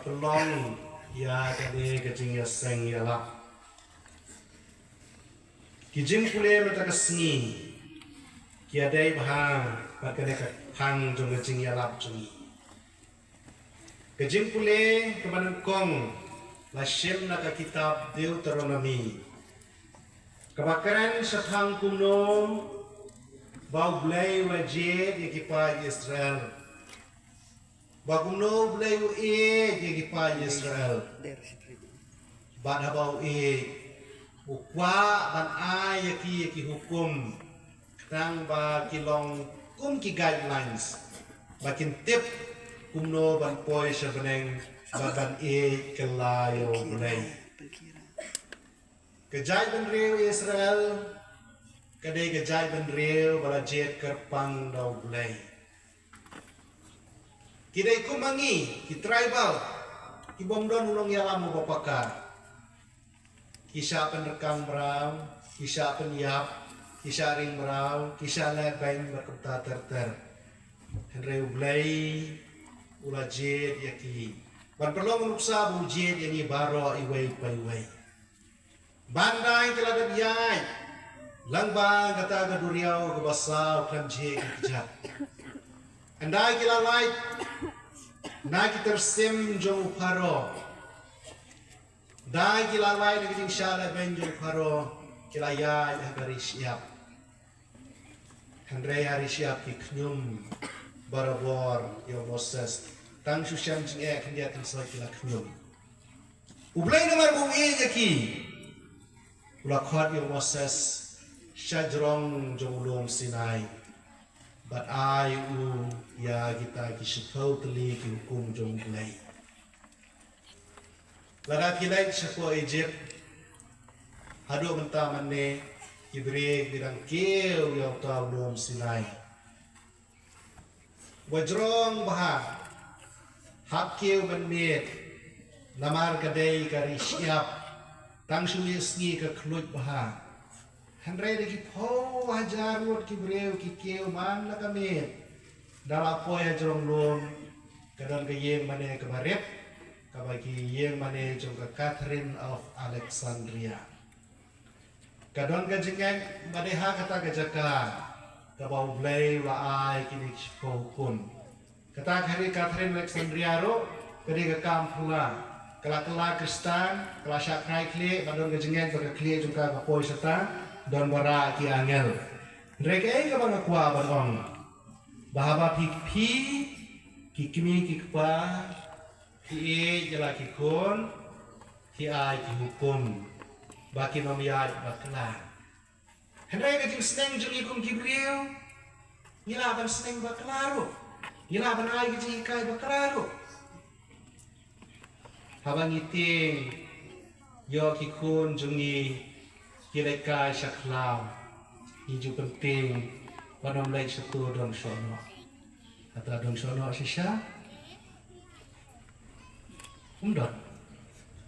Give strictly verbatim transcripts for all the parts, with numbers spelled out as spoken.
Pynlong ïa kane ka jingïaseng ïalap. Ki jingpule mynta ka sngi ki ïadei bha bad kane ka phang jong ka jingïalap jong ngi. Ka jingpule kaba nyngkong la shim na ka kitab Deuteronomi, kaba kren shaphang kumno ba U Blei u la jied ïa ki paid Israel. Ba kumno U Blei u ïeit ïa ki paid Israel. Bad haba u ïeit, u kwah ban ai ïa ki ïa ki hukum, khnang ba ki long kum ki guidelines, ba kin tip kumno ban poi sha bneng bad ban ïeit kylla ïa U Blei. Ka jaitbynriew Israel ka dei ka jaitbynriew ba la jied kyrpang da U Blei. Ki dei kum ma ngi, ki tribal, ki bym don u nongïalam uba paka. Ki shah pynrkang mraw, ki shah pynïap, ki shah ring mraw, ki shah leh beiñ bad kumta ter ter. Hynrei U Blei u la jied ïa ki. Ban pynlong nuksa ba u jied ïa ngi baroh iwei pa iwei. Ban dei ki la dep ïaid lyngba kata ka duriaw kaba saw khlem jhieh ki kjat. Hynrei ki la lait na ki tyrsim jong u Pharaoh. Dei ki la lait na ki jingshah leh beiñ jong u Pharaoh, ki la ïaid ha ka ri shyiap. Hynrei ha ri shyiap ki khñium barabor ïa u Moses. Tang shu shem jingeh khyndiat khynsoit ki la khñium. U Blei namar ba u ïeit ïa ki, u la khot ïa u Moses sha jrong jong u lum Sinai bad ai u ïa kita ki shiphew tylli ki hukum jong U Blei. Lada ki leit sha Egypt, haduh mynta mynne ki briew ki dang kiew ïa uta u lum Sinai. Ba jrong bha, hap kiew ban miet, namar ka dei ka ri shyiap, tang shu ïa sngi ka khluit bha. Hynrei da ki phew hajar ngut ki briew ki kiew man la ka miet. Da la poi ha jrong lum, ka don ka ïing mane kaba rit, kaba ki ïing mane jong ka Catherine of Alexandria. Ka don ka jingngeit ba dei ha kata ka jaka kaba U Blei u la ai kine ki shiphew hukum. Kata ka ri Catherine Alexandria ruh ka dei ka kam phylla, ka la kylla Khristan, ka la shah krai khlieh, ba don ka jingngeit ba ka khlieh jong ka ka poi shata, don ba rah ki angel. Hynrei kaei kaba nga kwah ban ong, ba haba phi, phi ki kmie ki kpa ki ïeit ïa la ki khun, ki ai ki hukum ba kin ym ïaid bakla. Hynrei ka jingsneng jong ngi kum ki briew, ngi lah ban sneng bakla ruh, ngi lah ban ai ka jinghikai bakla ruh. Haba ngi tieng ïoh ki khun jong ngi ki leit kai sha khlaw, ngi ju pyntieng ban ym leit sha tu dong shoh noh. Kata dong shoh noh shisha um don.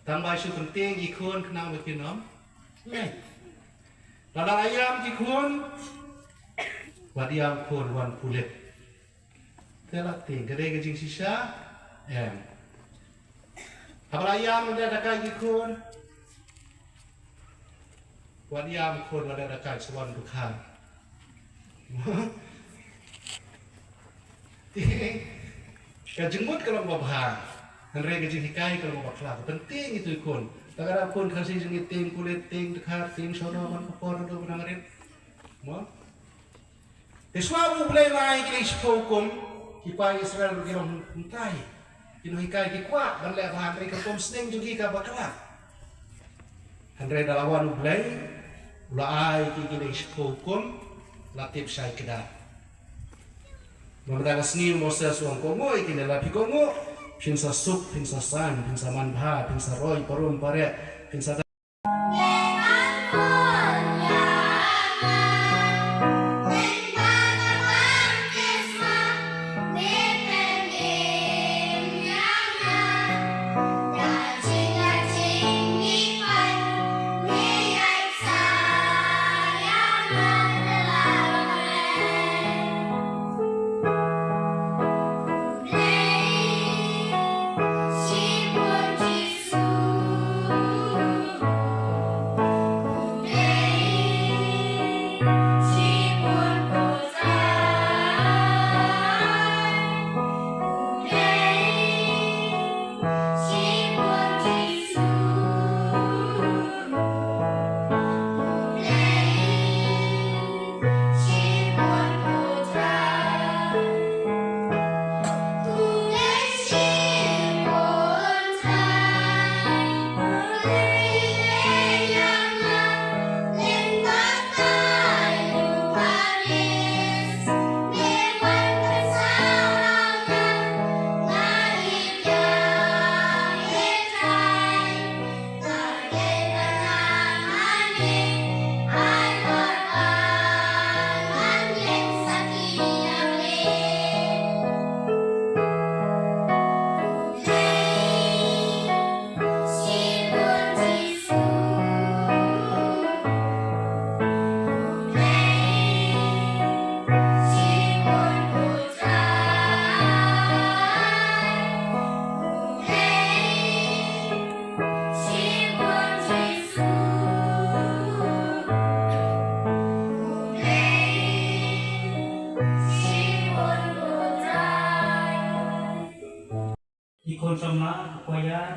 Tang ba shu pyntieng ki khun khnang ba kin ym leit. Lada la ïam ki khun, wat ïam khun wan pulit. Te la tieng, ka dei ka jingshisha? Em. Haba la ïam, wat leh dakai ki khun, wat ïam khun, wat leh dakai, sa wan dukha. Ka jingmut ka long babha, hynrei ka jinghikai ka long bakla. Ka pyntieng ïa utu u khun. Lada ka khun Khasi jong ngi tieng pulit, tieng dkhar, tieng shoh noh man ka por, haduh ba nang rit. Mo? Te shuwa ba U Blei u la ai kine ki shiphew hukum, ki paid Israel ruh ki long kumtai. Ki nonghikai ki kwah ban leh bha, hynrei ka rukom sneng jong ki ka bakla. Hynrei da la wan U Blei, u la ai ki kine ki shiphew hukum, la tip shai kdar. Namar kata ka sngi u Moses u ong, kohnguh ïa kine, lada phi kohnguh, phin sa suk, phin sa saiñ, phin sa man bha, phin sa roi parum pareh, phin sa samla, u choir,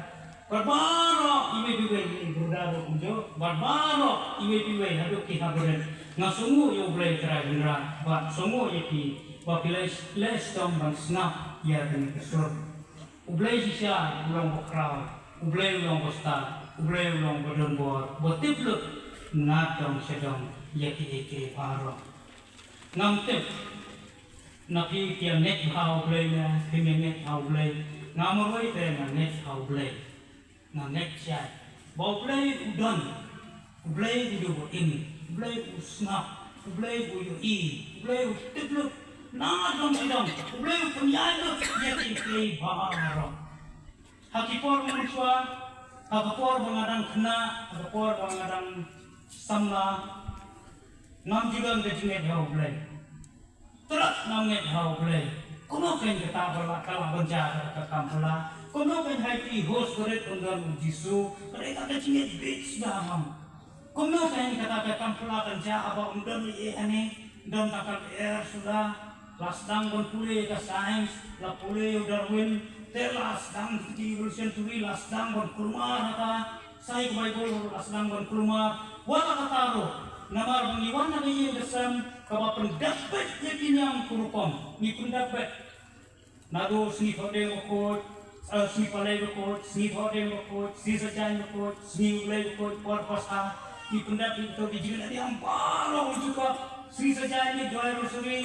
bad baroh iwei pa iwei, i brother ruh kumjuh, bad baroh iwei pa iwei haduh ki ha barit. Nga sngewnguh ïa U Blei Trai Kynrad bad sngewnguh ïa phi ba phi la leh shitom ban sngap ïa kane ka sur. U Blei shisha u long ba khraw, U Blei u long ba stad, U Blei u long ba don bor, ba tip lut na dong sha dong ïa kiei kiei baroh. Ngam tip na phi phi ïa ngeit ha U Blei ne phim ïa ngeit ha U Blei. Nga marwei te nga ngeit ha U Blei. Nga ngeit shai ba U Blei u don, U Blei u dei uba im, U Blei u sngap, U Blei u ïohi, U Blei u tip lut na dong sha dong, U Blei u pynïaid lut ïa kiei kiei baroh. Ha ki por mynshuwa, ha ka por ba nga dang khynnah, ha ka por ba nga dang samla, ngam ju don ka jingngeit ha U Blei. Tyrwa ngam ngeit ha U Blei. Kumno kein kata ba la, ka la ban jia ka kam phylla? Kumno kein ha iti i host barit ym don U Jisu? Ka dei kata ka jingngeit beit suda ha nga. Kumno kein kata ka kam phylla kan jia haba ym don ei ei hangne? Don kata ka lyer suda. La sdang ban pule ïa ka science, la pule ïa u Darwin, te la sdang ïa ka evolution theory, la sdang ban kulmar ha ka. Sa ïa ka Baibl ruh la sdang ban kulmar. Wat la kata ruh, namar ba ngi wan na ka ïing ka sem kaba pyndep beit ïa ki niam ki rukom, ngi pyndep beit. Naduh Sngi Thohdieng Bakhuid, eh, Sngi Palei Bakhuid, Sngi Thohdieng Bakhuid, Sngi Saitjaiñ Bakhuid, Sngi U Blei Bakhuid, por Paskha, ngi pyndep ïa kito ki jingïaid niam baroh, u jukut, Sngi Saitjaiñ ngi duwai rosary,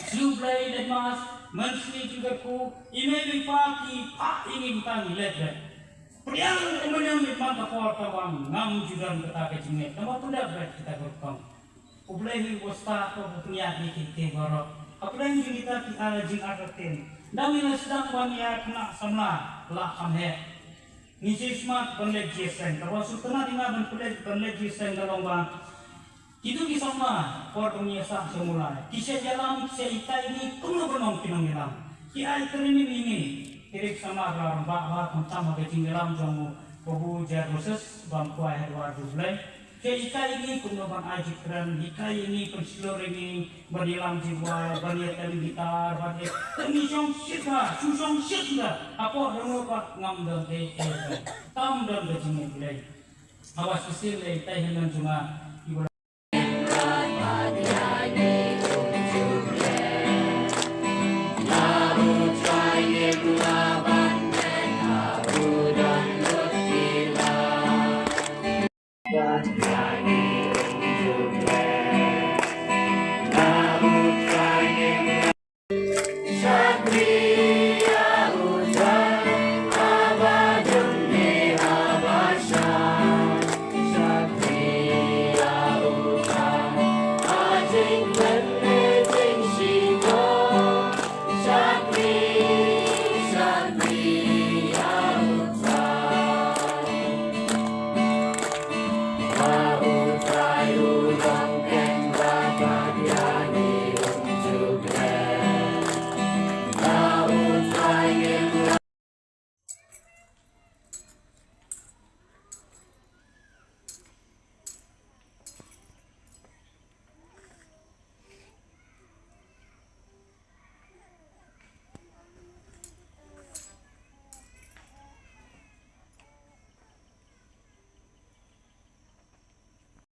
Sngi U Blei leit Mass, Mynsngi jingkyrkhu, i mei i pa ki phah ïa ngi, mynta ngi leit leit. Pdiang u mynjur, man ka por kaba ngam ju don kata ka jingngeit, namar pyndep beit kita ki rukom. U Blei hi uba stad, uba pynïaid ïa kiei kiei baroh. Hapdeng jong kita ki ar, jingartatien, ynda ngi la sdang ban ïa khynnah samla, la kham heh. Ngi sngewsih ban leit jingïaseng, kaba sngewtynnat ïa nga ban leit, ban leit jingïaseng ka long ba kito ki samla, por ba ngi ïasah sha u Blei, ki shait ïalam, ki shait hikai ïa ngi kumno ban long ki nongïalam. Ki ai training ïa ngi. Ki dei ki samla ba la rangbah bha, khamtam ha ka jingïalam jong u Babu Gervasis, ba ym kwai ha dwar jong U Blei. Ki hikai ïa ngi kumno ban ai jingkren, hikai ïa ngi, pynshlur ïa ngi ban ïalam jingrwai, ban ïatem guitar, ban ïa, ngi shong shit ha, shu shong shit ha, hapoh jong u pat ngam don ei ei. Tam don ka jingngeit Blei. Haba shisien lei tai hynmen jong nga,